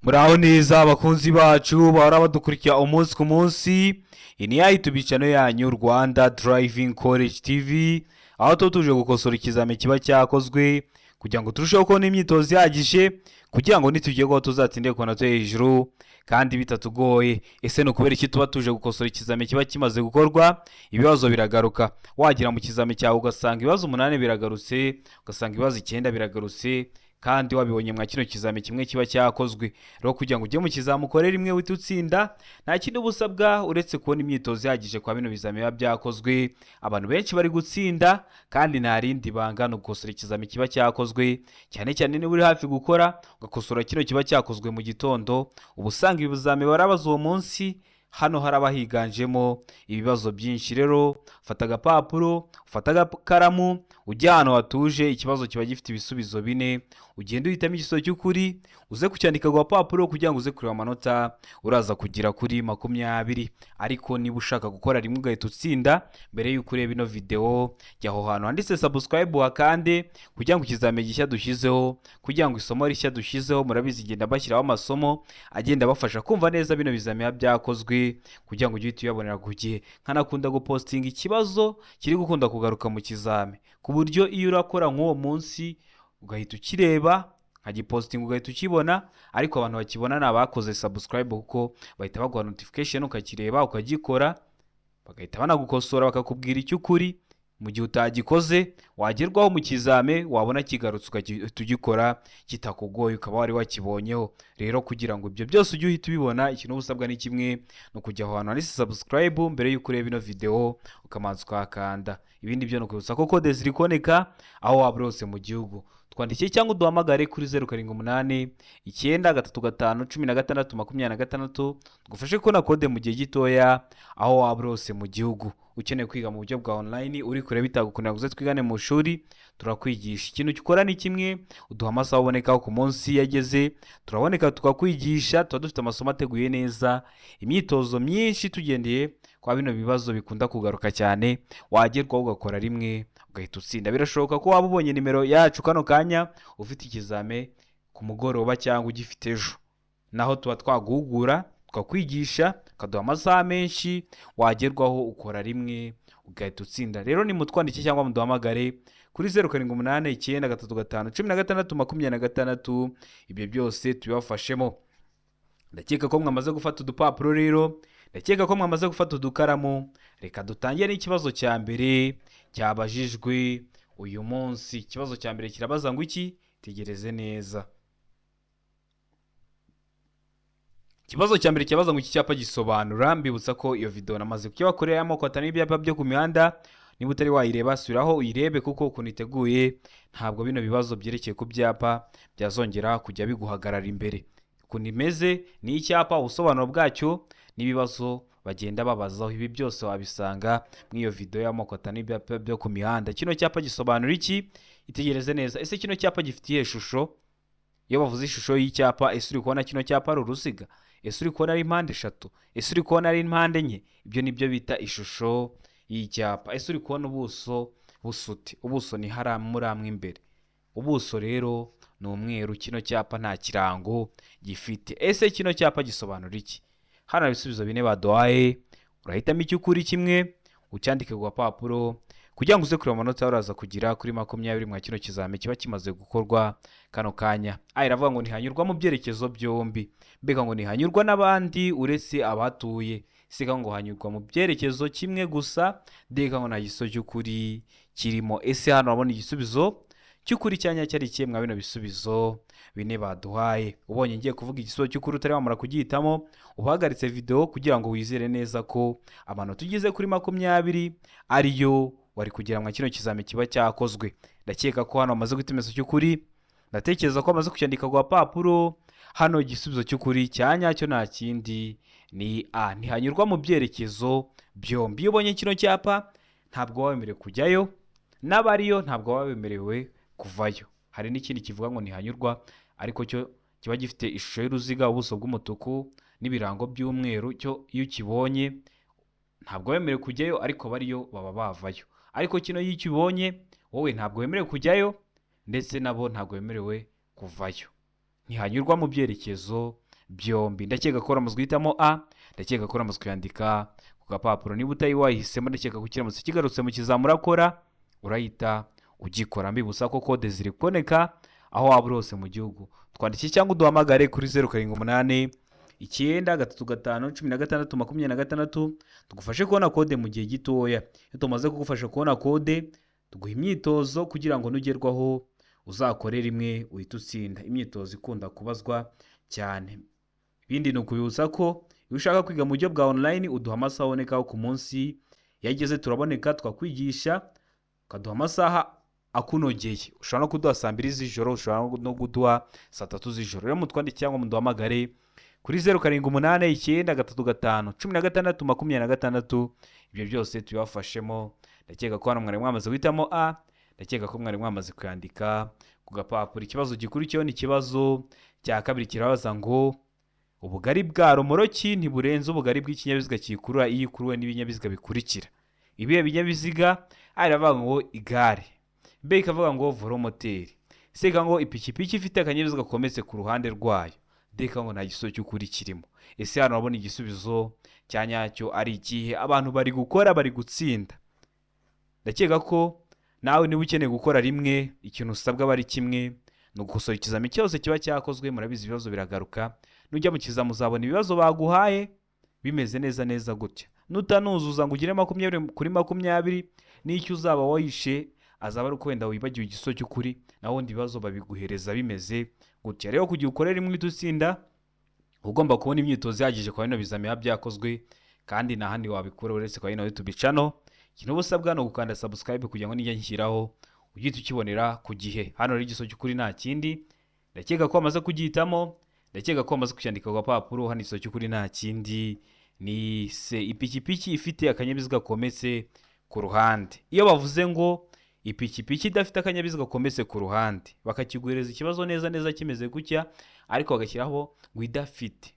Muraho neza abakunzi bacu bahora badukurikira umunsi ku munsi. Iyi ni ya YouTube channel yanyu Rwanda Driving College TV, aho tuba tuje gukosora ikizami kiba cyakozwe kugira ngo turusheho kubona imyitozo ihagije, kugira ngo nitugerwaho tuzatsinde ku manota yo hejuru kandi bitatugoye. Ese ni ukubera iki tuba tuje gukosora ikizami kiba kimaze gukorwa? Ibibazo biragaruka. Wagera mu kizami cyawe ugasanga ibibazo 8 biragarutse, ugasanga ibibazo 9 biragarutse, kandi wabibonye mwa kino kizami kimwe kiba cyakozwe. Rero kugira ngo ujye mu kizami ukore rimwe uhite utsinda, nta kindi uba usabwa uretse kubona imyitozo ihagije kwa bino bizami biba byakozwe. Abantu benshi bari gutsinda kandi nta rindi banga, ni ugukosora ikizami kiba cyakozwe, cyane cyane niba uri hafi gukora ugakosora kino kiba cyakozwe mu gitondo. Uba usanga ibizami barabaza uwo munsi hano haraba higanjemo ibibazo byinshi. Rero fata agapapuro, ufate agakaramu, ujye ahantu hatuje. Ikibazo kiba gifite ibisubizo 4, ugende uhitamo igisubizo cy'ukuri, uze kucyandika ku gapapuro kugira ngo uze kureba amanota uraza kugira kuri 20. Ariko niba ushaka gukora rimwe ugahita utsinda, mbere y'uko ureba ino videwo, jya aho hantu handitse subscribe wakande, kugira ngo ikizami gishya dushyizeho, kugira ngo isomo rishya dushyizeho, murabizi ngenda bashyiraho amasomo agenda abafasha kumva neza bino bizami biba byakozwe, kugira ngo ujye uhita uyabonera ku gihe. Nkanakunda gupostinga ikibazo kiri gukunda kugaruka mu kizami, ku buryo iyo urakora nk'uwo munsi ugahita ukireba, nkagipostinga ugahita ukibona. Ariko abantu bakibona ni abakoze subscribe, kuko bahita baguha notification ukakireba ukagikora, bagahita banagukosora bakakubwira icyo ukuri. Mu gihe utagikoze, wagerwaho mu kizame wabona kigarutse ugahita ugikora kitakugoye, ukaba wari wakibonyeho. Rero kugira ngo ibyo byose ujye uhita ubibona, ikintu uba usabwa ni kimwe, ni ukujya aho hantu handitse subscribe mbere y'uko ureba ino videwo, ukamanza ukahakanda. Ibindi byo ni ukwibutsa ko kode ziri kuboneka aho waba uri hose mu gihugu. Twandikiye cyangwa uduhamagare kuri 0789351626, tugufashe kubona kode mu gihe gitoya aho waba uri hose mu gihugu. Ukeneye kwiga mu buryo bwa online, uri kure bitagukundira ngo uze twigane mu ishuri, turakwigisha. Ikintu ukora ni kimwe, uduha amasaha ubonekaho ku munsi yageze, turaboneka tukakwigisha. Tuba dufite amasomo ateguye neza, imyitozo myinshi tugendeye kwa bino bibazo bikunda kugaruka cyane. Wagerwaho ugakora rimwe ugahita utsinda. Birashoboka ko waba ubonye nimero yacu kano kanya ufite ikizame ku mugoroba cyangwa ugifite ejo, naho tuba twaguhugura tukakwigisha, ukaduha amasaha menshi, wagerwaho ukora rimwe ugahita utsinda. Rero nimutwandike cyangwa muduhamagare kuri 0789351626, ibyo byose tubibafashemo. Ndakeka ko mwamaze gufata udupapuro, rero ndakeka ko mwamaze gufata udukaramu. Reka dutangire n'ikibazo cya mbere cyabajijwe uyu munsi. Ikibazo cya mbere kirabaza ngo iki? Tegereze neza. Ikibazo cya mbere kibaza ngo iki cyapa gisobanura. Mbibutsa ko iyo video namaze kukibakorera y'amoko atanu y'ibyapa byo ku mihanda. Niba utari wayireba, subiraho uyirebe, kuko ukuntu iteguye ntabwo bino bibazo byerekeye ku byapa byazongera kujya biguhagarara imbere. Ukuntu imeze ni icyapa, ubusobanuro bwacyo n'ibibazo bagenda babazaho, ibi byose wabisanga muri iyo video y'amoko atanu y'ibyapa byo ku mihanda. Kino cyapa gisobanura iki? Itegereze neza. Ese kino cyapa gifite iyihe shusho? Iyo bavuze ishusho y'icyapa, ese uri kubona kino cyapa ari uruziga? Ese uri kubona ari impande eshatu? Ese uri kubona ari impande enye? Ibyo nibyo bita ishusho y'icyapa. Ese uri kubona ubuso busute? Ubuso ni hariya muri amwe imbere. Ubuso rero ni umweru. Kino cyapa nta kirango gifite. Ese kino cyapa gisobanura iki? Hano hari ibisubizo 4 baduhaye, urahitamo icy'ukuri kimwe ucyandike ku gapapuro kugira ngo uze kureba amanota uraza kugira kuri 20 mwa kino kizami kiba kimaze gukorwa kano kanya. A iravuga ngo ntihanyurwa mu byerekezo byombi, mbega ngo ntihanyurwa n'abandi uretse abahatuye, C ngo hanyurwa mu byerekezo kimwe gusa, D ngo nta gisubizo cy'ukuri kirimo. Ese hano urabona igisubizo cy'ukuri cya nyacyo ari ikihe mwa bino bisubizo 4 baduhaye? Ubonye ngiye kuvuga igisubizo cy'ukuri utari wamara kugihitamo, uhagaritse video kugira ngo wizere neza ko amanota ugeze kuri 20 ariyo wari kugira mwa kino kizami kiba cyakozwe. Ndakeka ko hano wamaze guhita igisubizo cy'ukuri, ndatekereza ko wamaze kucyandika ku gapapuro. Hano igisubizo cy'ukuri cya nyacyo nta kindi ni A, ntihanyurwa mu byerekezo byombi. Iyo ubonye kino cyapa ntabwo waba wemerewe kujyayo, n'abariyo ntabwo baba bemerewe kuvayo. Hari n'ikindi kivuga ngo ntihanyurwa, ariko cyo kiba gifite ishusho y'uruziga, ubuso bw'umutuku n'ibirango by'umweru. Cyo iyo ukibonye ntabwo wemerewe kujyayo, ariko abariyo baba bavayo. Ariko kino iyo ukibonye wowe ntabwo wemerewe kujyayo, ndetse nabo ntabwo wemerewe kuvayo. Ntihanyurwa mu byerekezo byombi. Ndakeka ko uramaze guhitamo A, ndakeka ko uramaze kuyandika ku gapapuro. Niba utari wayihisemo, ndakeka ko kiramutse kigarutse mu kizamurakora urahita ugikora. Mbibutsa ko kode ziri kuboneka aho waba uri hose mu gihugu. Twandike cyangwa uduhamagare kuri 0789351626, tugufashe kubona kode mu gihe gitoya. Iyo tumaze kugufasha kubona kode, tuguha imyitozo kugira ngo nugerwaho uzakore rimwe uhite utsinda. Imyitozo ikunda kubazwa cyane. Ibindi ni ukubibutsa ko iyo ushaka kwiga mu buryo bwa online, uduha amasaha abonekaho ku munsi. Iyo ageze turaboneka, twakwigisha, ukaduha amasaha akunogeye. Ushobora no kuduha saa 2 z'ijoro, ushobora no kuduha saa 3 z'ijoro. Rero mutwandike cyangwa muduhamagare kuri 0789351626. Ibyo byose tubibafashemo. Ndakeka ko hano mwari mwamaze guhitamo A, ndakeka ko mwari mwamaze kuyandika ku gapapuro. Ikibazo gikurikiyeho ni ikibazo cya kabiri, kirabaza ngo ubugari bwa romoroki ntiburenze ubugari bw'ikinyabiziga kiyikurura iyo ikuruwe n'ibinyabiziga bikurikira. Ibihe binyabiziga? A iravuga ngo igare, B ikavuga ngo velomoteri, C ikavuga ngo ipikipiki ifite akanyabiziga kometse ku ruhande rwayo, D ikavuga ngo nta gisubizo cy'ukuri kirimo. Ese hano urabona igisubizo cya nyacyo ari ikihe? Abantu bari gukora, bari gutsinda. Ndakeka ko nawe niba ukeneye gukora rimwe, ikintu usabwa aba ari kimwe, ni ugukosora ikizami cyose kiba cyakozwe. Murabizi, ibibazo biragaruka. Nujya mu kizami uzabona ibibazo baguhaye bimeze neza neza gutya. Nutanuzuza ngo ugire 20 kuri 20, n'icyo uzaba wayishe azaba ari uko wenda wibagiwe igisubizo cy'ukuri, naho ubundi ibibazo babiguhereza bimeze gutya. Rero kugira ukore rimwe uhite utsinda, ugomba kubona imyitozo ihagije kwa bino bizami biba byakozwe, kandi nta handi wabikura uretse kwa ino YouTube channel. Ikintu uba usabwa ni ugukanda subscribe kugira ngo nijya nshyiraho ujye ukibonera ku gihe. Hano rero igisubizo cy'ukuri nta kindi, ndakeka ko wamaze kugihitamo, ndakeka ko wamaze kucyandika ku gapapuro. Hano igisubizo cy'ukuri nta kindi ni C, ipikipiki ifite akanyabiziga kometse ku ruhande. Iyo bavuze ngo ipikipiki idafite akanyabiziga kometse ku ruhande, bakakiguhereza ikibazo neza neza kimeze gutya, ariko bagashyiraho ngo idafite,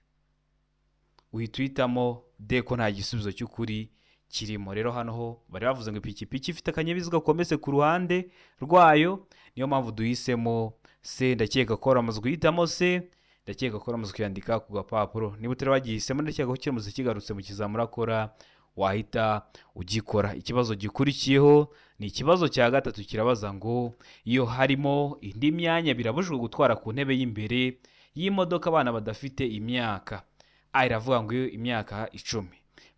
uhita uhitamo D ko nta gisubizo cy'ukuri kirimo. Rero hano ho bari bavuze ngo ipikipiki ifite akanyabiziga kometse ku ruhande rwayo, niyo mpamvu duhisemo C. Ndakeka ko wamaze guhitamo C, ndakeka ko wamaze kuyandika ku gapapuro. Niba utari wagihisemo, ndakeka ko kiramutse kigarutse mu kizamurakora wahita ugikora. Ikibazo gikurikiyeho ni ikibazo cya gatatu, kirabaza ngo iyo harimo indi myanya birabujijwe gutwara ku ntebe y'imbere y'imodoka abana badafite imyaka. A iravuga ngo imyaka 10,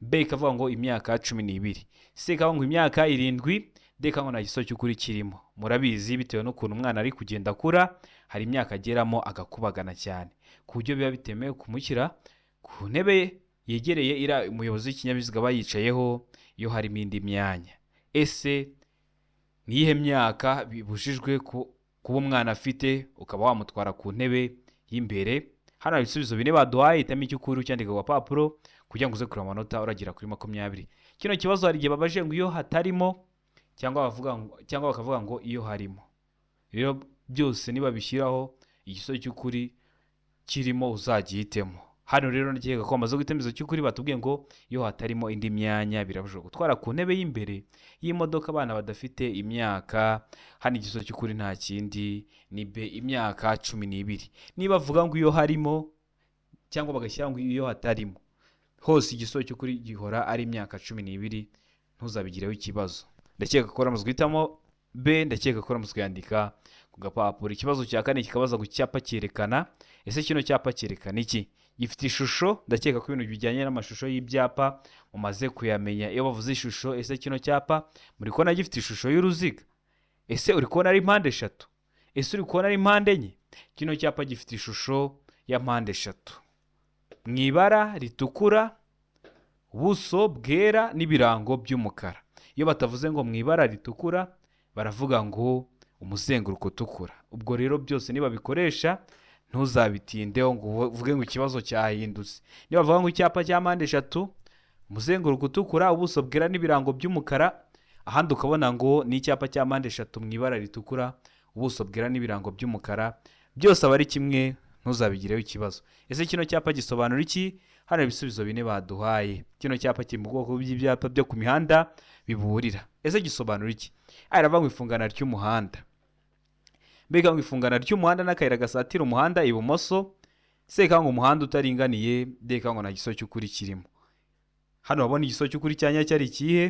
B ikavuga ngo imyaka 12, C ikavuga ngo imyaka 7, D ikavuga ngo nta gisubizo cy'ukuri kirimo. Murabizi, bitewe n'ukuntu umwana ari kugenda akura, hari imyaka ageramo agakubagana cyane, ku buryo biba bitemewe kumushyira ku ntebe yegereye iriya umuyobozi w'ikinyabiziga aba yicayeho iyo harimo indi myanya. Ese ni iyihe myaka bibujijwe kuba umwana afite ukaba wamutwara ku ntebe y'imbere? Hano hari ibisubizo bine baduhaye, hitamo icyo ukuri ucyandika ku gapapuro kugira ngo uze kureba amanota uragera kuri 20. Kino kibazo hari igihe babaje ngo iyo hatarimo, cyangwa bavuga ngo, cyangwa bakavuga ngo iyo harimo. Rero byose nibabishyiraho igisubizo cy'ukuri kirimo uzagihitemo. Hano rero ndakeka ko bamaze guhitamo igisubizo cy'ukuri. Batubwiye ngo iyo hatarimo indi myanya birabujijwe gutwara ku ntebe y'imbere y'imodoka abana badafite imyaka. Hano igisubizo cy'ukuri nta kindi ni B, imyaka 12. Niba bavuga ngo iyo harimo cyangwa bagashyira ngo iyo hatarimo, hose igisubizo cy'ukuri gihora ari imyaka 12, ntuzabigireho ikibazo. Ndakeka ko wamaze guhitamo B, ndakeka ko wamaze kuyandika ku gapapuro. Ikibazo cya kane kikabaza ngo icyapa cyerekana. Ese kino cyapa cyerekana iki? Gifite ishusho. Ndakeka ko ibintu bijyanye n'amashusho y'ibyapa mumaze kuyamenya. Iyo bavuze ishusho, ese kino cyapa muri kubona gifite ishusho y'uruziga? Ese uri kubona ari mpande eshatu? Ese uri kubona ari mpande enye? Kino cyapa gifite ishusho ya mpande eshatu mu ibara ritukura, ubuso bwera n'ibirango by'umukara. Iyo batavuze ngo mu ibara ritukura, baravuga ngo umuzenguruko utukura. Ubwo rero byose nibabikoresha ntuzabitindeho ngo uvuge ngo ikibazo cyahindutse. Niba bavuga ngo icyapa cya mpande eshatu, umuzenguruko utukura, ubuso bwera n'ibirango by'umukara, ahandi ukabona ngo ni icyapa cya mpande eshatu mu ibara ritukura, ubuso bwera n'ibirango by'umukara, byose aba ari kimwe, ntuzabigireho ikibazo. Ese kino cyapa gisobanura iki? Hano ibisubizo bine baduhaye. Kino cyapa kiri mu bwoko bw'ibyapa byo ku mihanda biburira. Ese gisobanura iki? A iravuga ngo ifungana ry'umuhanda, mbega ngo ifungana ry'umuhanda n'akayira gasatira umuhanda ibumoso. C ngo umuhanda utaringaniye, D ngo nta gisubizo cy'ukuri kirimo. Hano urabona igisubizo cy'ukuri cya nyacyo ari ikihe?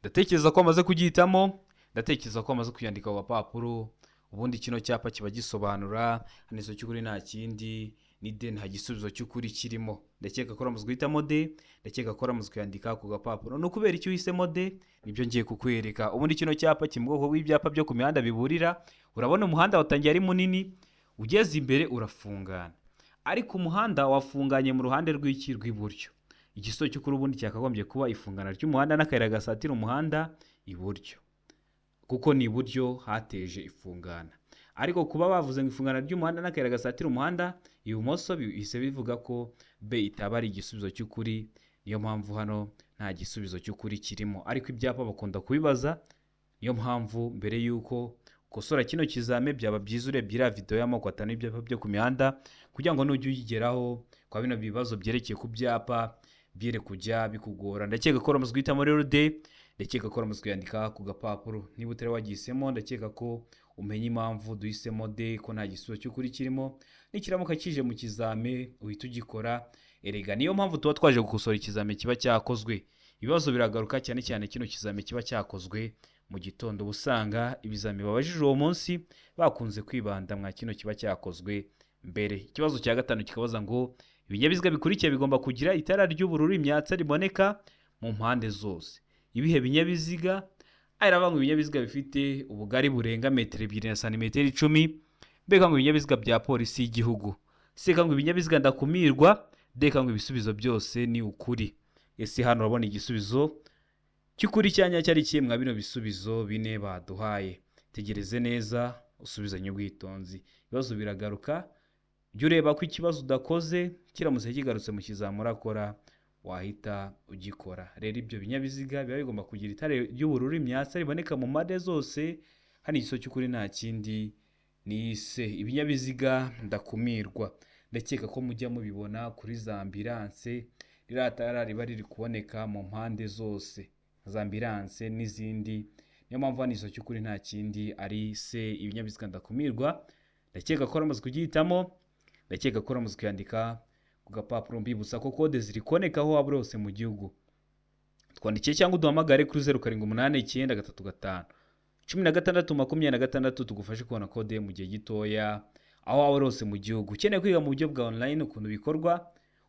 Ndatekereza ko wamaze kugihitamo, ndatekereza ko wamaze kuyandika ku gapapuro. Ubundi kino cyapa kiba gisobanura, hano igisubizo cy'ukuri nta kindi ni D, nta gisubizo cy'ukuri kirimo. Ndakeka ko wamaze guhitamo D, ndakeka ko wamaze kuyandika ku gapapuro. Ni ukubera icyo uhisemo D, nibyo ngiye kukwereka. Ubundi kino cyapa kiri mu bwoko bw'ibyapa byo ku mihanda biburira. Urabona umuhanda watangiye ari munini, ugeze imbere urafungana, ariko umuhanda wafunganye mu ruhande rw'iki? Rw'iburyo. Igisubizo cy'ukuri ubundi cyakagombye kuba ifungana ry'umuhanda n'akayira gasatira umuhanda iburyo, kuko ni iburyo hateje ifungana. Ariko kuba bavuze ngo ifungana ry'umuhanda n'akayira gasatira umuhanda ibumoso, bihise bivuga ko B itaba ari igisubizo cy'ukuri. Niyo mpamvu hano nta gisubizo cy'ukuri kirimo. Ariko ibyapa bakunda kubibaza, niyo mpamvu mbere y'uko ukosora kino kizame byaba byiza urebye iriya video y'amoko atanu y'ibyapa byo ku mihanda, kugira ngo nujya uyigeraho kwa bino bibazo byerekeye ku byapa byere kujya bikugora. Ndakeka ko wamaze guhitamo rero D, ndakeka ko wamaze kuyandika ku gapapuro. Niba utari wagihisemo, ndakeka ko umenya impamvu duhisemo D, ko nta gisubizo cy'ukuri kirimo. Nikiramuka kije mu kizame uhita ugikora. Erega niyo mpamvu tuba twaje gukosora ikizame kiba cyakozwe. Ibibazo biragaruka cyane cyane kino kizame kiba cyakozwe mu gitondo, uba usanga ibizami babajije uwo munsi bakunze kwibanda mwa kino kiba cyakozwe mbere. Ikibazo cya gatanu kikabaza ngo ibinyabiziga bikurikiye bigomba kugira itara ry'ubururu imyatsa riboneka mu mpande zose. Ibihe binyabiziga? Iravuga ngo ibinyabiziga bifite ubugari burenga metero 2 na santimetero 10, mbega ngo ibinyabiziga bya polisi y'igihugu, C ngo ibinyabiziga ndakumirwa, D ngo ibisubizo byose ni ukuri. Ese hano urabona igisubizo cy'ukuri cya nyacyo ari ikihe mwa bino bisubizo bine baduhaye? Tegereze neza, usubizanye ubwitonzi. Ibibazo biragaruka, jya ureba ko ikibazo udakoze kiramutse kigarutse mu kizami urakora wahita ugikora. Rero ibyo binyabiziga biba bigomba kugira itara ry'ubururu imyatsa riboneka mu mpande zose. Hano igisubizo cy'ukuri nta kindi ni C, ibinyabiziga ndakumirwa. Ndakeka ko mujya mubibona kuri za ambulance, ririya tara riba riri kuboneka mu mpande zose, za ambulance n'izindi. Niyo mpamvu hano igisubizo cy'ukuri nta kindi ari C, ibinyabiziga ndakumirwa. Ndakeka ko wamaze kugihitamo, ndakeka ko wamaze kuyandika ku gapapuro. Mbibutsa ko kode ziri kuboneka aho waba uri hose mu gihugu. Twandikiye cyangwa uduhamagare kuri 0 7 8 9 3 5 16 26, tugufashe kubona kode mu gihe gitoya aho waba uri hose mu gihugu. Ukeneye kwiga mu buryo bwa online ukuntu bikorwa,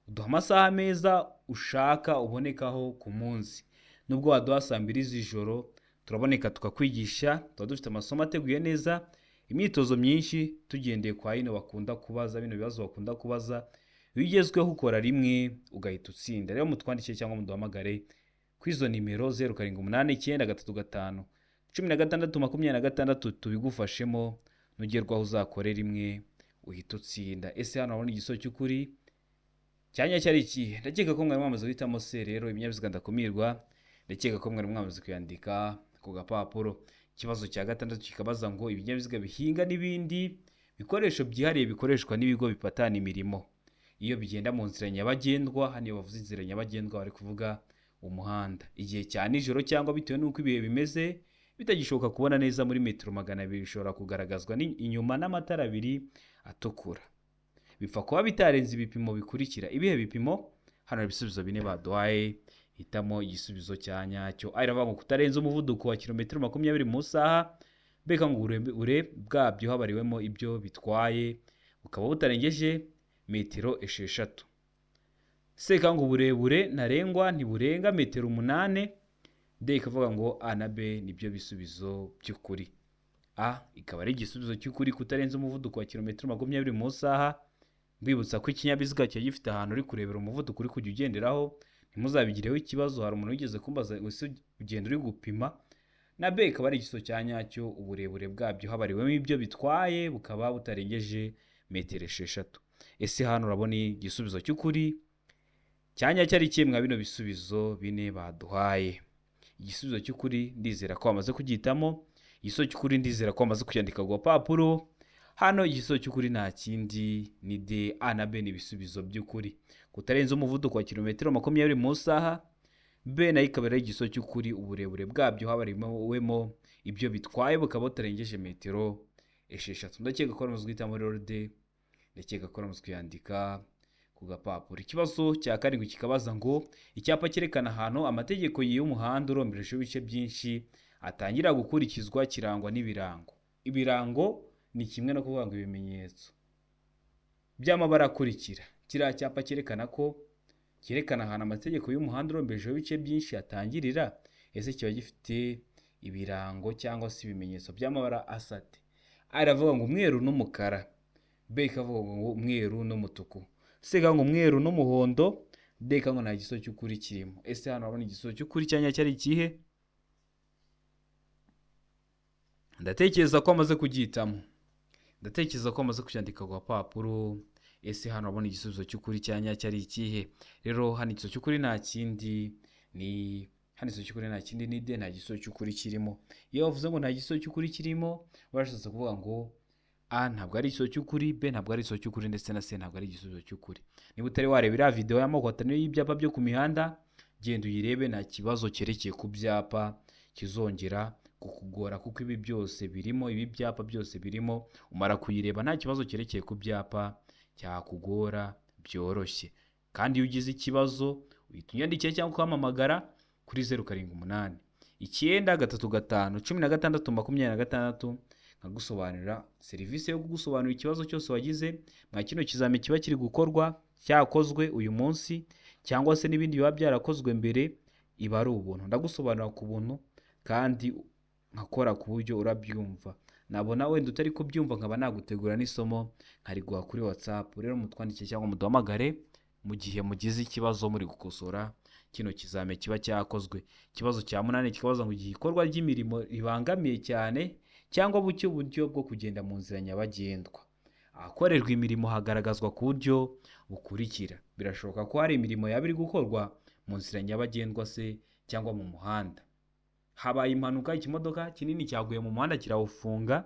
uduha amasaha meza ushaka ubonekaho ku munsi. Nubwo waduha saa 2 z'ijoro turaboneka tukakwigisha. Tuba dufite amasomo ateguye neza, imyitozo myinshi tugendeye kwa hino bakunda kubaza bino bibazo bakunda kubaza. Iyo ugezweho ukora rimwe ugahita utsinda. Rero mutwandikiye cyangwa muduhamagare kuri izo nimero 0 7 8 9 3 5 16 26, tubigufashemo. Nugerwaho uzakore rimwe uhita utsinda. Ese hano urabona igisubizo cy'ukuri cya nyacyo ari ikihe? Ndakeka ko mwari mwamaze guhitamo C rero, ibinyabiziga ndakumirwa. Ndakeka ko mwari mwamaze kuyandika ku gapapuro. Ikibazo cya gatandatu kikabaza ngo ibinyabiziga bihinga n'ibindi bikoresho byihariye bikoreshwa n'ibigo bipatana imirimo iyo bigenda mu nzira nyabagendwa. Hano iyo bavuze inzira nyabagendwa bari kuvuga umuhanda, igihe cya nijoro cyangwa bitewe n'uko ibihe bimeze bitagishoboka kubona neza muri metero 200, bishobora kugaragazwa inyuma n'amatara abiri atukura, bipfa kuba bitarenze ibipimo bikurikira. Ibihe bipimo? Hano ibisubizo bine baduhaye, hitamo igisubizo cya nyacyo. A iravuga ngo kutarenza umuvuduko wa kilometero 20 mu isaha, mbega ngo uburebure bwabyo habariwemo ibyo bitwaye bukaba butarengeje metero 6. C ngo uburebure ntarengwa ntiburenga metero 8. D ikavuga ngo A na B nibyo bisubizo by'ukuri. A ikaba ari igisubizo cy'ukuri, kutarenza umuvuduko wa kilometero 20 mu isaha. Mbibutsa ko ikinyabiziga kiba gifite ahantu uri kurebera umuvuduko uri kujya ugenderaho, ntimuzabigireho ikibazo. Hari umuntu wigeze kumbaza ese ugenda uri gupima? Na B ikaba ari igisubizo cya nyacyo, uburebure bwabyo habariwemo ibyo bitwaye bukaba butarengeje metero 6. Ese hano urabona igisubizo cy'ukuri cya nyacyo ari ikihe mwa bino bisubizo bine baduhaye? Igisubizo cy'ukuri ndizera ko wamaze kugihitamo, igisubizo cy'ukuri ndizera ko wamaze kuyandika ku gapapuro. Hano igisubizo cy'ukuri nta kindi ni D, A na B ni ibisubizo by'ukuri. Kutarenza umuvuduko wa kilometero 20 mu isaha, B nayo ikaba ari igisubizo cy'ukuri, uburebure bwabyo habariwemo ibyo bitwaye bukaba butarengeje metero 6. Ndakeka ko wamaze guhitamo rero D, Ndakeka ko uramutse kuyandika ku gapapuro. Ikibazo cya karindwi kikabaza ngo icyapa cyerekana ahantu amategeko y'umuhanda uromberejeho ibice byinshi atangira gukurikizwa kirangwa n'ibirango. Ibirango ni kimwe no kuvuga ngo ibimenyetso by'amabara akurikira. Kiriya cyapa cyerekana ko cyerekana ahantu amategeko y'umuhanda uromberejeho ibice byinshi atangirira, ese kiba gifite ibirango cyangwa se ibimenyetso by'amabara asate? A iravuga ngo umweru n'umukara, B ikavuga ngo umweru n'umutuku, C ikavuga ngo umweru n'umuhondo, D ikavuga ngo nta gisubizo cy'ukuri kirimo. Ese hano urabona igisubizo cy'ukuri cya nyacyo ari ikihe? Ndatekereza ko amaze kugihitamo, ndatekereza ko amaze kucyandika ku gapapuro. Ese hano urabona igisubizo cy'ukuri cya nyacyo ari ikihe? Rero hano igisubizo cy'ukuri nta kindi ni hano igisubizo cy'ukuri nta kindi ni D, nta gisubizo cy'ukuri kirimo. Iyo bavuze ngo nta gisubizo cy'ukuri kirimo, barashatse kuvuga ngo A ntabwo ari igisubizo cy'ukuri, B ntabwo ari igisubizo cy'ukuri, ndetse na C ntabwo ari igisubizo cy'ukuri. Niba utari wareba iriya video y'amoko atanu y'ibyapa byo ku mihanda, genda uyirebe, nta kibazo cyerekeye ku byapa kizongera kukugora, kuko ibi byose birimo, ibi byapa byose birimo. Umara kuyireba nta kibazo cyerekeye ku byapa cyakugora byoroshye. Kandi iyo ugize ikibazo uhita unyandikira cyangwa ukampamagara kuri 078 935 16 26, nkagusobanurira serivisi yo kugusobanurira ikibazo cyose wagize mwa kino kizami kiba kiri gukorwa, cyakozwe uyu munsi cyangwa se n'ibindi biba byarakozwe mbere, iba ari ubuntu. Ndagusobanurira ku buntu kandi nkakora ku buryo urabyumva. Nabona wenda utari kubyumva nkaba nagutegura n'isomo nkariguha kuri WhatsApp. Rero mutwandikire cyangwa muduhamagare mu gihe mugize ikibazo muri gukosora kino kizami kiba cyakozwe. Ikibazo cya munani kikabaza ngo igihe ikorwa ry'imirimo ribangamiye cyane cyangwa buke uburyo bwo kugenda mu nzira nyabagendwa, ahakorerwa imirimo hagaragazwa ku buryo bukurikira. Birashoboka ko hari imirimo yaba iri gukorwa mu nzira nyabagendwa se cyangwa mu muhanda. Habaye impanuka, ikimodoka kinini cyaguye mu muhanda kirawufunga,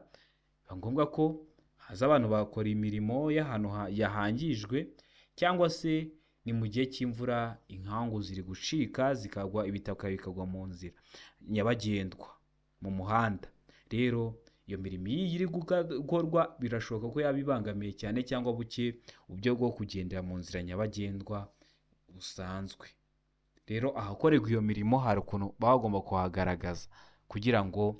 biba ngombwa ko haza abantu bakora imirimo y'ahantu yahangijwe, cyangwa se ni mu gihe cy'imvura inkangu ziri gucika zikagwa, ibitaka bikagwa mu nzira nyabagendwa mu muhanda. Rero iyo mirimo iyo iri gukorwa birashoboka ko yaba ibangamiye cyane cyangwa buke uburyo bwo kugendera mu nzira nyabagendwa busanzwe. Rero ahakorerwa iyo mirimo hari ukuntu baba bagomba kuhagaragaza kugira ngo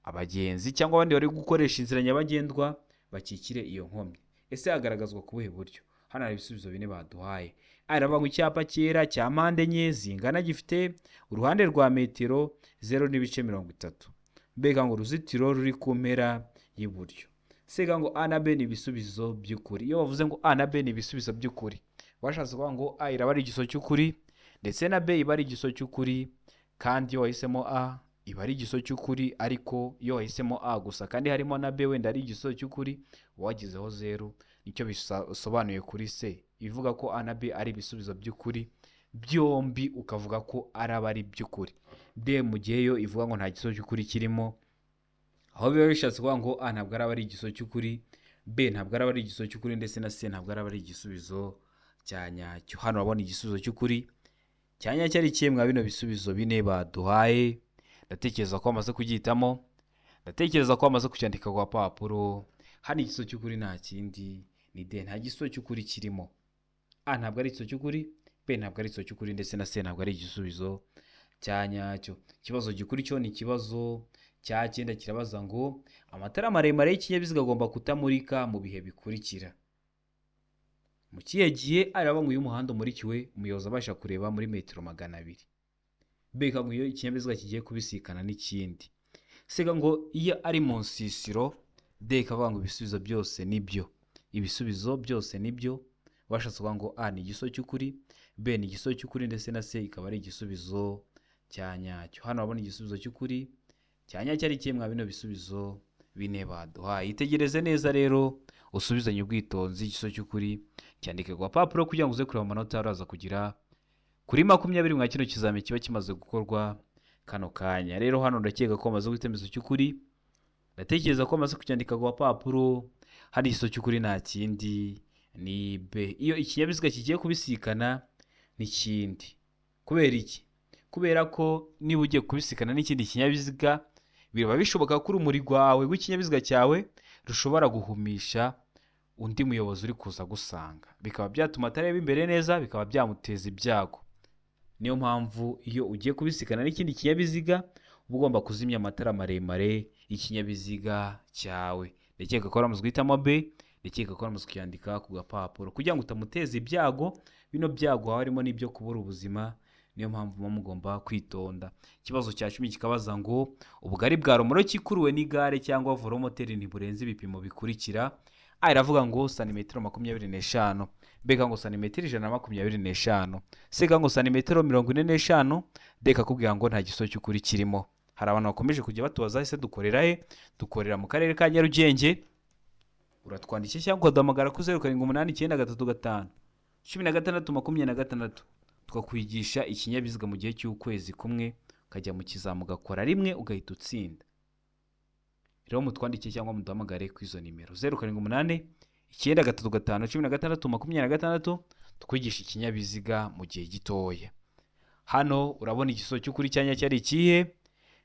abagenzi cyangwa abandi bari gukoresha inzira nyabagendwa bakikire iyo nkomyi. Ese hagaragazwa ku buhe buryo? Hano hari ibisubizo bine baduhaye. A iravuga ngo icyapa cyera cya mpande enye zingana gifite uruhande rwa metero 0.30. B ngo uruzitiro ruri ku mpera y'iburyo. C ngo A na B ni ibisubizo by'ukuri. Iyo bavuze ngo A na B ni ibisubizo by'ukuri, bashatse kuvuga ngo A iraba ari igisubizo cy'ukuri ndetse na B iba ari igisubizo cy'ukuri, kandi iyo wahisemo A iba ari igisubizo cy'ukuri, ariko iyo wahisemo A gusa kandi harimo na B wenda ari igisubizo cy'ukuri, wagizeho 0. Nicyo bisobanuye kuri C, ivuga ko A na B ari ibisubizo by'ukuri byombi, ukavuga ko araba ari by'ukuri. D mu gihe yo ivuga ngo nta gisubizo cy'ukuri kirimo, aho biba bishatse kuvuga ngo A ntabwo araba ari igisubizo cy'ukuri, B ntabwo araba ari igisubizo cy'ukuri, ndetse na C ntabwo araba ari igisubizo cya nyacyo. Hano urabona igisubizo cy'ukuri cya nyacyo ari ikihe mwa bino bisubizo bine baduhaye? Ndatekereza ko bamaze kugihitamo, ndatekereza ko bamaze kucyandika ku gapapuro. Hano igisubizo cy'ukuri nta kindi ni D, nta gisubizo cy'ukuri kirimo. A ntabwo ari igisubizo cy'ukuri, B ntabwo ari igisubizo cy'ukuri, ndetse na C ntabwo ari igisubizo cya nyacyo. Ikibazo gikuru cyo ni ikibazo cya cyenda kirabaza ngo amatara maremare y'ikinyabiziga agomba kutamurika mu bihe bikurikira. Mu kihe gihe? A iravuga ngo iyo umuhanda umurikiwe umuyobozi abasha kureba muri metero 200. B ikavuga ngo iyo ikinyabiziga kigiye kubisikana n'ikindi. C ikavuga ngo iyo ari mu nsisiro. D ikavuga ngo ibisubizo byose nibyo. Ibisubizo byose nibyo. Bashatse kuvuga ngo A ni igisubizo cy'ukuri, B ni igisubizo cy'ukuri, ndetse na C ikaba ari igisubizo cya nyacyo. Hano urabona igisubizo cy'ukuri cya nyacyo ari ikihe mwa bino bisubizo bine baduhaye? Itegereze neza rero usubizanye ubwitonzi igisubizo cy'ukuri cyandike ku gapapuro kugira ngo uze kureba amanota uraza kugira kuri 20 mwa kino kizami kiba kimaze gukorwa kano kanya. Rero hano ndakeka ko bamaze guhitamo igisubizo cy'ukuri, ndatekereza ko bamaze kucyandika ku gapapuro. Hano igisubizo cy'ukuri nta kindi ni B, iyo ikinyabiziga kigiye kubisikana n'ikindi. Kubera iki? Kubera ko niba ugiye kubisikana n'ikindi kinyabiziga biba bishoboka ko urumuri rwawe rw'ikinyabiziga cyawe rushobora guhumisha undi muyobozi uri kuza agusanga, bikaba byatuma atareba imbere neza, bikaba byamuteza ibyago. Niyo mpamvu iyo ugiye kubisikana n'ikindi kinyabiziga uba ugomba kuzimya amatara maremare y'ikinyabiziga cyawe. Ndakeka ko waramaze guhitamo B, ndakeka ko waramaze kuyandika ku gapapuro kugira ngo utamuteza ibyago. Bino byago haba harimo n'ibyo kubura ubuzima, niyo mpamvu muba mugomba kwitonda. Ikibazo cya 10 kikabaza ngo ubugari bwa romoroki ikuruwe n'igare cyangwa voromoteri ntiburenze ibipimo bikurikira. A iravuga ngo santimetero 25, B ngo santimetero 125, C ngo santimetero 45, D kakubwira ngo nta gisubizo cy'ukuri kirimo. Hari abantu bakomeje kujya batubaza ese dukorera he? Dukorera mu karere ka Nyarugenge. Uratwandikira cyangwa ukaduhamagara kuri 0 7 8 9 3 5 16 26, tukakwigisha ikinyabiziga mu gihe cy'ukwezi kumwe, ukajya mu kizamu ugakora rimwe ugahita utsinda. Rero mutwandikiye cyangwa muduhamagare kuri izo nimero 0 7 8 9 3 5 16 26, tukwigisha ikinyabiziga mu gihe gitoya. Hano urabona igisubizo cy'ukuri cyanya cyari ikihe?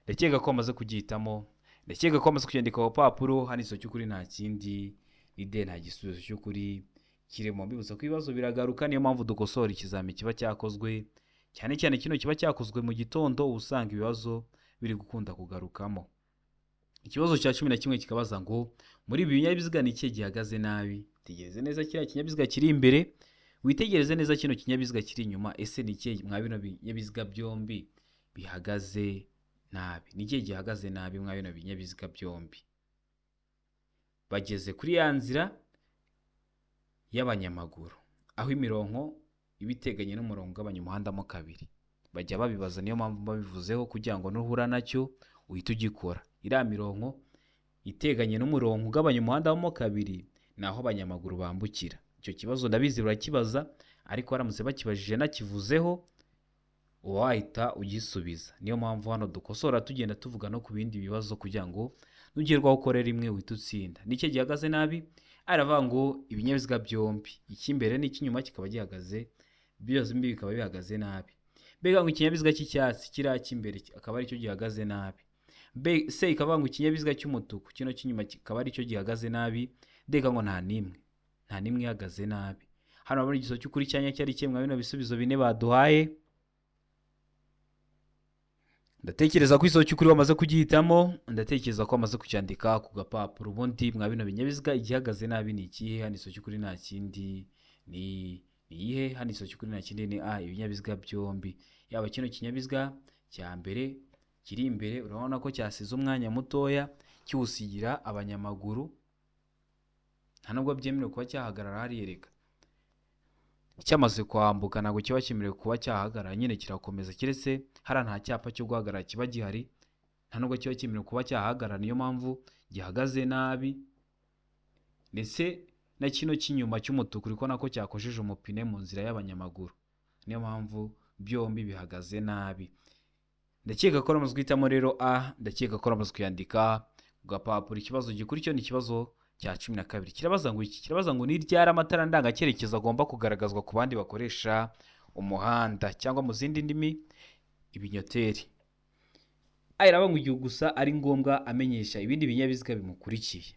Ndakeka ko wamaze kugihitamo, ndakeka ko wamaze kucyandika ku papuro. Hano igisubizo cy'ukuri nta kindi ni D, nta gisubizo cy'ukuri kirimo. Mbibutsa ko ibibazo biragaruka, niyo mpamvu dukosora ikizami kiba cyakozwe, cyane cyane kino kiba cyakozwe mu gitondo, uba usanga ibibazo biri gukunda kugarukamo. Ikibazo cya 11 kikabaza ngo muri ibi binyabiziga ni ikihe gihagaze nabi? Tegereze neza kiriya kinyabiziga kiri imbere, witegereze neza kino kinyabiziga kiri inyuma. Ese ni ikihe mwa bino binyabiziga byombi bihagaze nabi? Ni ikihe gihagaze nabi mwa bino binyabiziga byombi? Bageze kuri ya nzira y'abanyamaguru, aho imirongo iba iteganye n'umurongo ugabanya umuhanda mo kabiri. Bajya babibaza, niyo mpamvu babivuzeho kugira ngo nuhura nacyo uhite ugikora. Iriya mirongo iteganye n'umurongo ugabanya umuhanda mo kabiri ni aho abanyamaguru bambukira. Icyo kibazo ndabizi barakibaza, ariko baramutse bakibajije nakivuzeho uba wahita ugisubiza. Niyo mpamvu hano dukosora tugenda tuvuga no ku bindi bibazo kugira ngo nugerwaho ukore rimwe uhite utsinda. Nicyo gihagaze nabi, aravuga ngo ibinyabiziga byombi, icy'imbere n'icy'inyuma kikaba gihagaze, byose bikaba bihagaze nabi. Mbega ngo ikinyabiziga cy'icyatsi kiriya cy'imbere akaba aricyo gihagaze nabi. B C ikavuga ngo ikinyabiziga cy'umutuku kino cy'inyuma kikaba aricyo gihagaze nabi. D ngo nta n'imwe, nta n'imwe ihagaze nabi. Hano urabona igisubizo cy'ukuri cyanya cyari kimwe bino bisubizo bine baduhaye. Ndatekereza ko igisubizo cy'ukuri wamaze kugihitamo, ndatekereza ko wamaze kucyandika ku gapapuro. Ubundi mwa bino binyabiziga igihagaze nabi ni ikihe? Hano igisubizo cy'ukuri nta kindi ni iyihe? Hano igisubizo cy'ukuri nta kindi ni A, ibinyabiziga byombi. Yaba kino kinyabiziga cya mbere kiri imbere urabona ko cyasize umwanya mutoya kiwusigira abanyamaguru, nta nubwo byemerewe kuba cyahagarara hariyereka. Cyamaze kwambuka ntabwo kiba cyemerewe kuba cyahagarara, nyine kirakomeza, keretse hariya nta cyapa cyo guhagarara kiba gihari, nta nubwo kiba cyemerewe kuba cyahagarara, niyo mpamvu gihagaze nabi. Ndetse na kino cy'inyuma cy'umutuku uri kubona ko cyakojeje umupine mu nzira y'abanyamaguru, niyo mpamvu byombi bihagaze nabi. Ndakeka ko uramaze guhitamo rero A, ndakeka ko uramaze kuyandika ku gapapuro. Ikibazo gikurikiyeho ni ikibazo cya 12. Kirabaza ngo iki? Kirabaza ngo ni ryari amatara ndangacyerekezo agomba kugaragazwa ku bandi bakoresha umuhanda, cyangwa mu zindi ndimi ibinyoteri. A iravuga ngo igihe gusa ari ngombwa amenyesha ibindi binyabiziga bimukurikiye.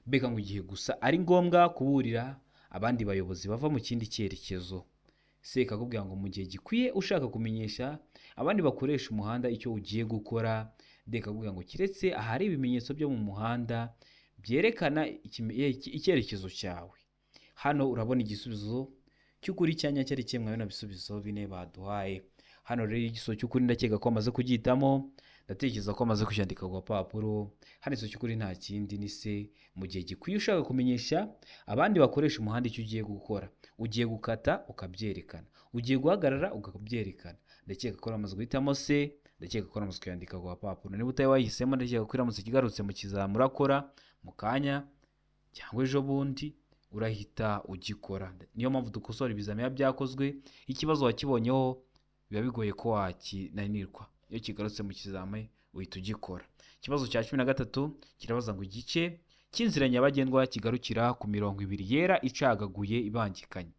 B ngo igihe gusa ari ngombwa kuburira abandi bayobozi bava mu kindi cyerekezo. C ikakubwira ngo mu gihe gikwiye ushaka kumenyesha abandi bakoresha umuhanda icyo ugiye gukora. D ikakubwira ngo keretse ahari ibimenyetso byo mu muhanda byerekana icyerekezo cyawe. Hano urabona igisubizo cy'ukuri cyanya cyari kimwe bino bisubizo bine baduhaye. Hano rero igisubizo cy'ukuri ndakeka ko amaze kugihitamo, ndatekereza ko amaze kucyandika ku gapapuro. Hano igisubizo cy'ukuri nta kindi ni C, mu gihe gikwiye ushaka kumenyesha abandi bakoresha umuhanda icyo ugiye gukora. Ugiye gukata ukabyerekana, ugiye guhagarara ukabyerekana. Ndakeka ko amaze guhitamo C, ndakeka ko amaze kuyandika ku gapapuro. Niba utari wayihisemo ndakeka ko iramutse igarutse mu kizamini urakora mu kanya cyangwa ejo bundi urahita ugikora. Niyo mpamvu dukosora ibizamini byakozwe, ikibazo wakibonyeho biba bigoye ko wakinanirwa. Iyo kigarutse mu kizamini uhita ugikora. Ikibazo cya 13 kirabaza ngo igice cy'inzira nyabagendwa kigarukira ku mirongo ibiri yera icagaguye ibangikanye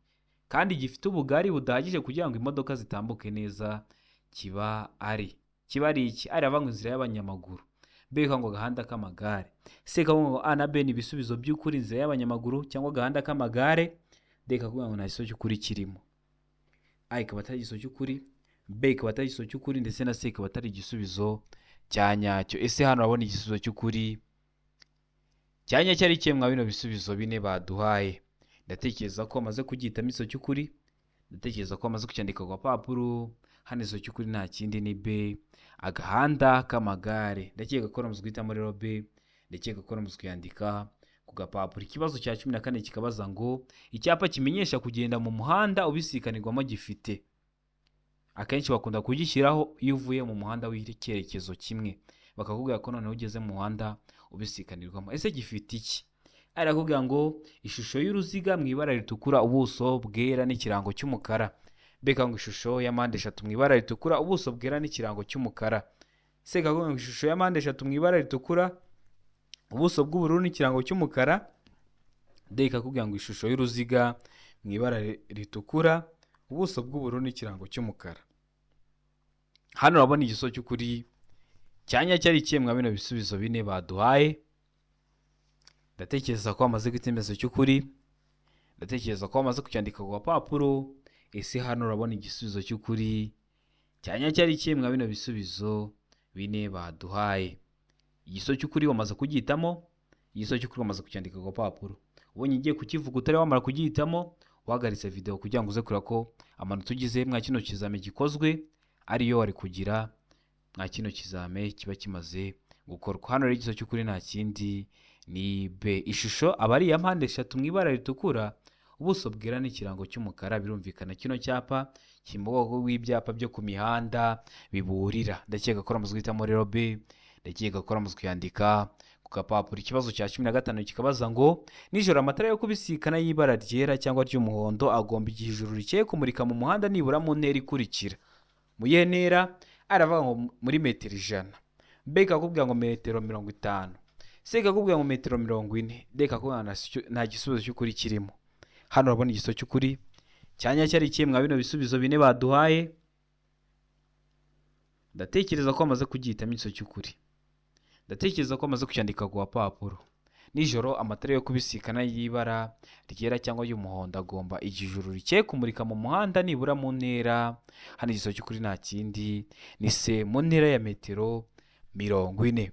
kandi gifite ubugari budahagije kugira ngo imodoka zitambuke neza kiba ari iki? Ari ngo inzira y'abanyamaguru. B ikavuga ngo agahanda k'amagare, C ikavuga ngo A na B ni ibisubizo by'ukuri, inzira y'abanyamaguru cyangwa agahanda k'amagare, D ikavuga ngo nta gisubizo cy'ukuri kirimo. A ikaba atari igisubizo cy'ukuri, B ikaba atari igisubizo cy'ukuri, ndetse na C ikaba atari igisubizo cya nyacyo. Ese hano urabona igisubizo cy'ukuri cya nyacyo ari ikihe mwa bino bisubizo bine baduhaye? Ndatekereza ko bamaze kugihitamo igisubizo cy'ukuri, ndatekereza ko bamaze kucyandika ku gapapuro. Hano igisubizo cy'ukuri nta kindi ni B, agahanda k'amagare. Ndakeka ko bamaze guhitamo rero B, ndakeka ko bamaze kuyandika ku gapapuro. Ikibazo cya 14 kikabaza ngo icyapa kimenyesha kugenda mu muhanda ubisikanirwamo gifite. Akenshi bakunda kugishyiraho iyo uvuye mu muhanda w'icyerekezo kimwe, bakakubwira ko noneho ugeze mu muhanda ubisikanirwamo. Ese gifite iki? Arakubwira ngo ishusho y'uruziga mu ibara ritukura, ubuso bwera n'ikirango cy'umukara. B ngo ishusho ya mpande eshatu mu ibara ritukura, ubuso bwera n'ikirango cy'umukara. C ngo ishusho ya mpande eshatu mu ibara ritukura, ubuso bw'ubururu n'ikirango cy'umukara. D ikakubwira ngo ishusho y'uruziga mu ibara ritukura, ubuso bw'ubururu n'ikirango cy'umukara. Hano urabona igisubizo cy'ukuri cya nyacyo ari ikihe mwa bino bisubizo bine baduhaye? Ndatekereza ko bamaze guhita igisubizo cy'ukuri, ndatekereza ko bamaze kucyandika ku gapapuro. Ese hano urabona igisubizo cy'ukuri cya nyacyo ari ikihe mwa bino bisubizo bine baduhaye? Igisubizo cy'ukuri wamaze kugihitamo, igisubizo cy'ukuri wamaze kucyandika ku gapapuro. Ubonye ugiye kukivuga utari wamara kugihitamo, uhagaritse video kugira ngo uze kureba ko amanota ugize mwa kino kizame gikozwe ariyo wari kugira mwa kino kizame kiba kimaze gukorwa. Hano rero igisubizo cy'ukuri nta kindi ni B. Ishusho aba ari iya mpande eshatu mu ibara ritukura, ubuso bwera n'ikirango cy'umukara. Birumvikana kino cyapa kiri mu bwoko bw'ibyapa byo ku mihanda biburira. Ndakeka ko bamaze guhitamo rero B, ndakeka ko bamaze kuyandika ku gapapuro. Ikibazo cya 15 kikabaza ngo nijoro amatara yo kubisikana y'ibara ryera cyangwa ry'umuhondo agomba igihe ijoro rikeye kumurika mu muhanda nibura mu ntera ikurikira. Mu yihe ntera? Aravuga ngo muri metero 100, B ikakubwira ngo metero 50, C ikakubwira ngo metero 40, D ikakubwira nta gisubizo cy'ukuri kirimo. Hano urabona igisubizo cy'ukuri cya nyacyo ari ikihe mwa bino bisubizo bine baduhaye? Ndatekereza ko bamaze kugihitamo igisubizo cy'ukuri, ndatekereza ko bamaze kucyandika ku gapapuro. Nijoro amatara yo kubisikana y'ibara ryera cyangwa y'umuhondo agomba igihe ijoro rikeye kumurika mu muhanda nibura mu ntera. Hano igisubizo cy'ukuri nta kindi ni C, mu ntera ya metero 40.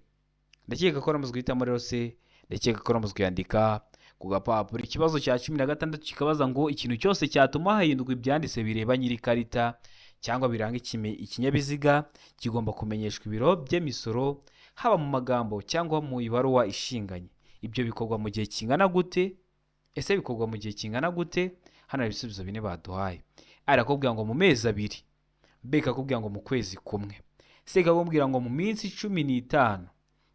Ndakeka ko bamaze guhitamo rero C, ndakeka ko bamaze kuyandika ku gapapuro. Ikibazo cya 16 kikabaza ngo ikintu cyose cyatuma hahindurwa ibyanditse bireba nyir'ikarita cyangwa biranga ikinyabiziga kigomba kumenyeshwa ibiro by'imisoro, haba mu magambo cyangwa mu ibaruwa ishinganye. Ibyo bikorwa mu gihe kingana gute? Ese bikorwa mu gihe kingana gute? Hano hari ibisubizo bine baduhaye. A irakubwira ngo mu mezi 2, B ikakubwira ngo mu kwezi kumwe, C ikakubwira ngo mu minsi 15,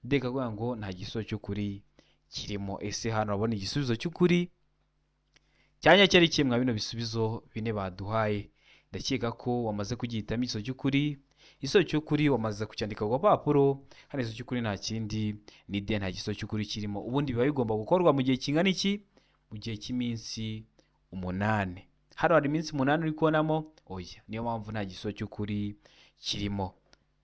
D ikakubwira ngo nta gisubizo cy'ukuri kirimo. Ese hano urabona igisubizo cy'ukuri cya nyacyo ari ikihe mwa bino bisubizo bine baduhaye? Ndakeka ko wamaze kugihitamo igisubizo cy'ukuri, igisubizo cy'ukuri wamaze kucyandika ku gapapuro. Hano igisubizo cy'ukuri nta kindi ni D, nta gisubizo cy'ukuri kirimo. Ubundi biba bigomba gukorwa mu gihe kingana iki? Mu gihe cy'iminsi 8. Hano hari iminsi 8 uri kubonamo? Oya, niyo mpamvu nta gisubizo cy'ukuri kirimo.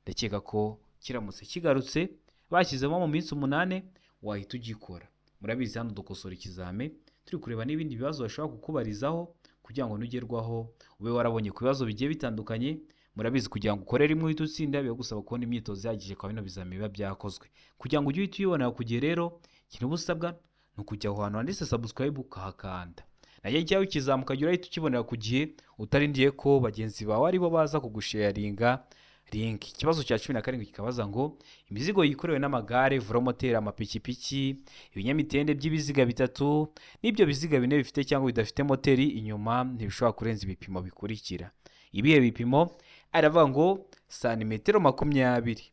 Ndakeka ko kiramutse kigarutse bashyizemo mu minsi 8 wahita ugikora. Murabizi hano dukosora ikizame turi kureba n'ibindi bibazo bashobora kukubarizaho kugira ngo nugerwaho ube warabonye ku bibazo bigiye bitandukanye. Murabizi kugira ngo ukore rimwe uhite utsinda biba gusaba kubona imyitozo ihagije kwa bino bizami biba byakozwe. Kugira ngo ujye uhita uyibonera ku gihe rero, ikintu uba usabwa ni ukujya aho hantu handitse subscribe ukahakanda, najya cyawe kizamuka ukajya urahita ukibonera ku gihe utarindiye ko bagenzi bawe aribo baza kugusharinga link. Ikibazo cya 17 kikabaza ngo imizigo yikorewe n'amagare, velomoteri, amapikipiki, ibinyamitende by'ibiziga 3 n'ibyo biziga 4 bifite cyangwa bidafite moteri inyuma ntibishobora kurenza ibipimo bikurikira. Ibihe bipimo? Aravuga ngo santimetero 20,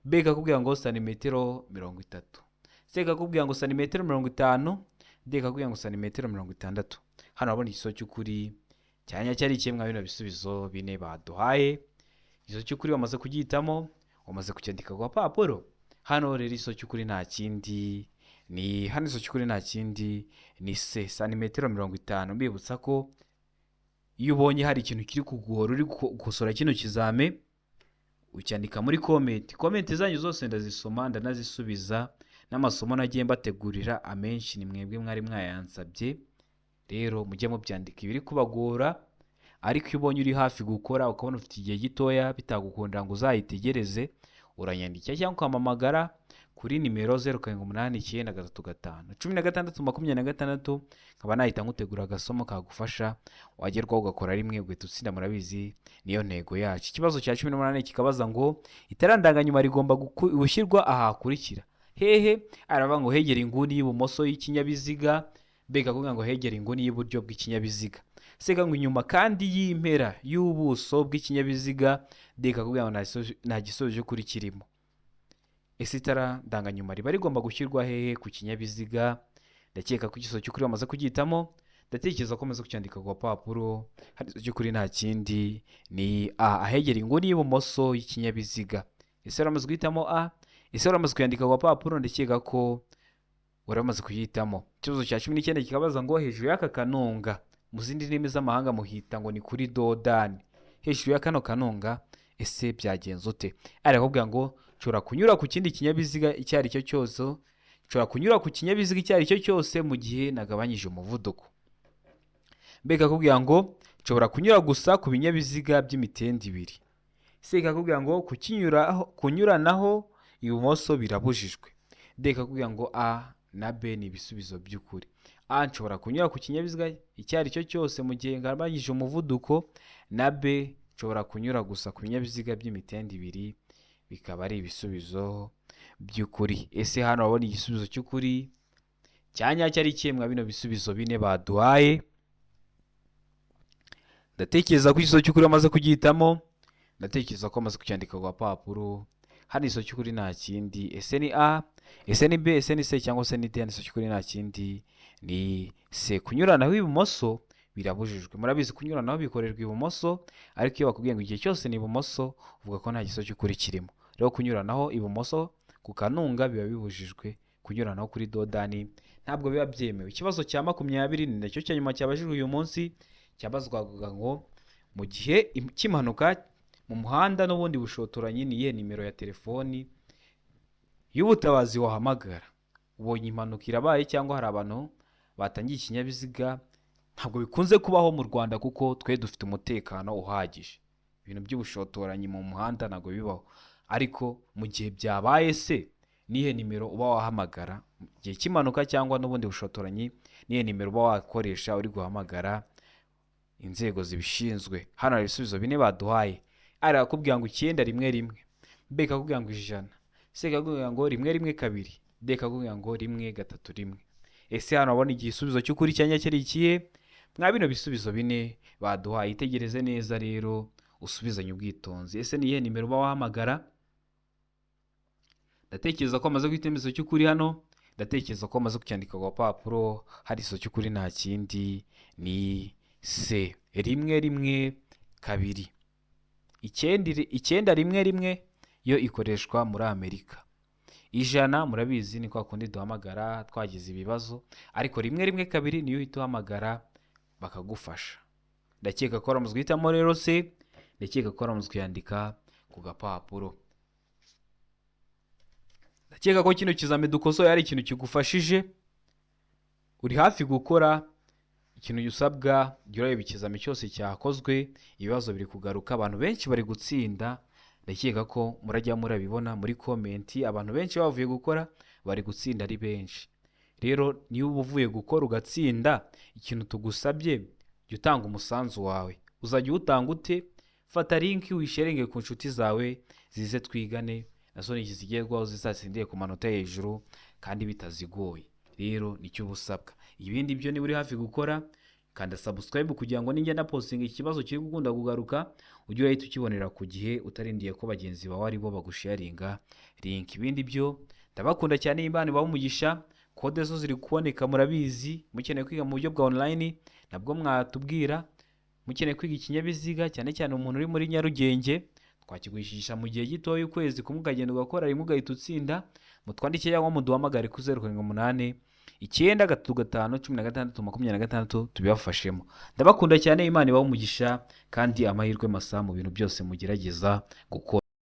B ikakubwira ngo santimetero 30, C ikakubwira ngo santimetero 50, D ikakubwira ngo santimetero 60. Hano urabona igisubizo cy'ukuri cya nyacyo ari ikihe mwa bino bisubizo bine baduhaye? Igisubizo cy'ukuri wamaze kugihitamo, wamaze kucyandika ku gapapuro. Hano rero igisubizo cy'ukuri nta kindi ni hano igisubizo cy'ukuri nta kindi ni C, santimetero 50. Mbibutsa ko iyo ubonye hari ikintu kiri kuguhora uri gukosora kino kizame, Ucyandika muri comment. Comment zanyu zose ndazisoma, ndanazisubiza. N'amasomo nagiye mbategurira amenshi ni mwebwe mwari mwayansabye. Rero mujye mubyandika ibiri kubagora, ariko iyo ubonye uri hafi gukora, ukabona ufite igihe gitoya bitagukundira ngo uzayitegereze, uranyandikira cyangwa ukampamagara kuri nimero 0789351626, nkaba nahita ngutegura agasomo kagufasha, wagerwaho ugakora rimwe ugahita utsinda. Murabizi niyo ntego yacu. Ikibazo cya 18 kikabaza ngo itara ndanganyuma rigomba gushyirwa aha hakurikira hehe? Aravuga ngo hegera inguni y'ibumoso y'ikinyabiziga, mbega kuvuga ngo hegera inguni y'iburyo bw'ikinyabiziga, seka ngo inyuma kandi y'impera y'ubuso bw'ikinyabiziga, deka kuvuga ngo nta gisubizo cy'ukuri kirimo. Ese itara ndanganyuma riba rigomba gushyirwa hehe ku kinyabiziga? Ndakeka ko igisubizo cy'ukuri bamaze kugihitamo, ndatekereza ko bamaze kucyandika ku gapapuro. Hari igisubizo cy'ukuri nta kindi, ni A, ahegera inguni y'ibumoso y'ikinyabiziga. Ese waramaze guhitamo A? Ese waramaze kuyandika ku gapapuro? Ndakeka ko waramaze kuyihitamo. Ikibazo cya 19 kikabaza ngo hejuru y'aka kanunga, mu zindi ndimi z'amahanga muhita ngo ni kuri dodani, hejuru ya kano kanunga ese byagenze ute? Arakubwira ngo nshobora kunyura ku kindi kinyabiziga icyo ari cyo cyose, nshobora kunyura ku kinyabiziga icyo ari cyo cyose mu gihe nagabanyije umuvuduko. Mbega akubwira ngo nshobora kunyura gusa ku binyabiziga by'imitende ibiri. Se ikakubwira ngo kunyuranaho ibumoso birabujijwe. D ikakubwira ngo A na B ni ibisubizo by'ukuri. A, nshobora kunyura ku kinyabiziga icyo ari cyo cyose mu gihe ngabanyije umuvuduko, na B, nshobora kunyura gusa ku binyabiziga by'imitende ibiri, bikaba ari ibisubizo by'ukuri. Ese hano urabona igisubizo cy'ukuri cya nyacyo ari ikihe mwa bino bisubizo bine baduhaye? Ndatekereza ko igisubizo cy'ukuri bamaze kugihitamo, ndatekereza ko bamaze kucyandika ku gapapuro. Hano igisubizo cy'ukuri nta kindi, ese ni A, ese ni B, ese ni C cyangwa se ni D? Hano igisubizo cy'ukuri nta kindi, ni C. Kunyuranaho ibumoso birabujijwe. Murabizi kunyuranaho bikorerwa ibumoso, ariko iyo bakubwiye ngo igihe cyose ni ibumoso, uvuga ko nta gisubizo cy'ukuri kirimo. Rero kunyuranaho ibumoso ku kanunga biba bibujijwe, kunyuranaho kuri dodani ntabwo biba byemewe. Ikibazo cya 20 ni nacyo cya nyuma cyabajijwe uyu munsi, cyabazwaga ngo mu gihe cy'impanuka mu muhanda n'ubundi bushotoranyi, ni iyihe nimero ya telefoni y'ubutabazi wahamagara? Ubonye impanuka irabaye cyangwa hari abantu batangiye ikinyabiziga, ntabwo bikunze kubaho mu Rwanda kuko twe dufite umutekano uhagije, ibintu by'ubushotoranyi mu muhanda ntabwo bibaho. Ariko mu gihe byabaye se nihe nimero uba wahamagara mu gihe cy'impanuka cyangwa n'ubundi bushotoranyi? Nihe nimero uba wakoresha uri guhamagara inzego zibishinzwe? Hano hari ibisubizo bine baduhaye. Arakubwira ngo 911, B ikakubwira ngo 100, C ikakubwira ngo 112, D ikakubwira ngo 131. Ese hano urabona igisubizo cy'ukuri cya nyacyo ari ikihe mwa bino bisubizo bine baduhaye? Itegereze neza rero, usubizanye ubwitonzi. Ese ni iyihe nimero uba wahamagara? Ndatekereza ko amaze guhita igisubizo cy'ukuri hano, ndatekereza ko amaze kucyandika ku gapapuro. Hari igisubizo cy'ukuri nta kindi, ni C, 112. 911 yo ikoreshwa muri Amerika. 100 murabizi ni kwa kundi duhamagara twagize ibibazo, ariko 112 niyo uhita uhamagara bakagufasha. Ndakeka ko waramaze guhitamo rero C, ndakeka ko waramaze kuyandika ku gapapuro. Ndakeka ko kino kizami dukosoye ari ikintu kigufashije, uri hafi gukora. Ikintu usabwa, jya ureba ikizami cyose cyakozwe, ibibazo biri kugaruka, abantu benshi bari gutsinda. Ndakeka ko murajya murabibona muri comment, abantu benshi bavuye gukora bari gutsinda ari benshi. Rero niba uba uvuye gukora ugatsinda, ikintu tugusabye, jya utanga umusanzu wawe. Uzajya uwutanga ute? Fata link wisharinge ku nshuti zawe, zize twigane nazo zigerwaho, zizatsindiye ku manota hejuru kandi bitazigoye. Rero nicyo uba usabwa. Ibindi byo niba uri hafi gukora, kanda subscribe kugira ngo ninjya ndapostinga ikibazo kiri gukunda kugaruka, ujye urahita ukibonera ku gihe, utarindiye ko bagenzi bawe ari bo bagusharinga link. Ibindi byo ndabakunda cyane, Imana ibahe umugisha. Code zo ziri kuboneka murabizi, mukeneye kwiga mu buryo bwa online nabwo mwatubwira, mukeneye kwiga ikinyabiziga cyane cyane umuntu uri muri Nyarugenge twakigurisha mu gihe gitoya, ukwezi kumwe ukagenda ugakora rimwe ugahita utsinda. Mutwandikire cyangwa muduhamagare kuri 0789351626 tubibafashemo. Ndabakunda cyane, Imana ibahe umugisha kandi amahirwe masa mu bintu byose mugerageza gukora.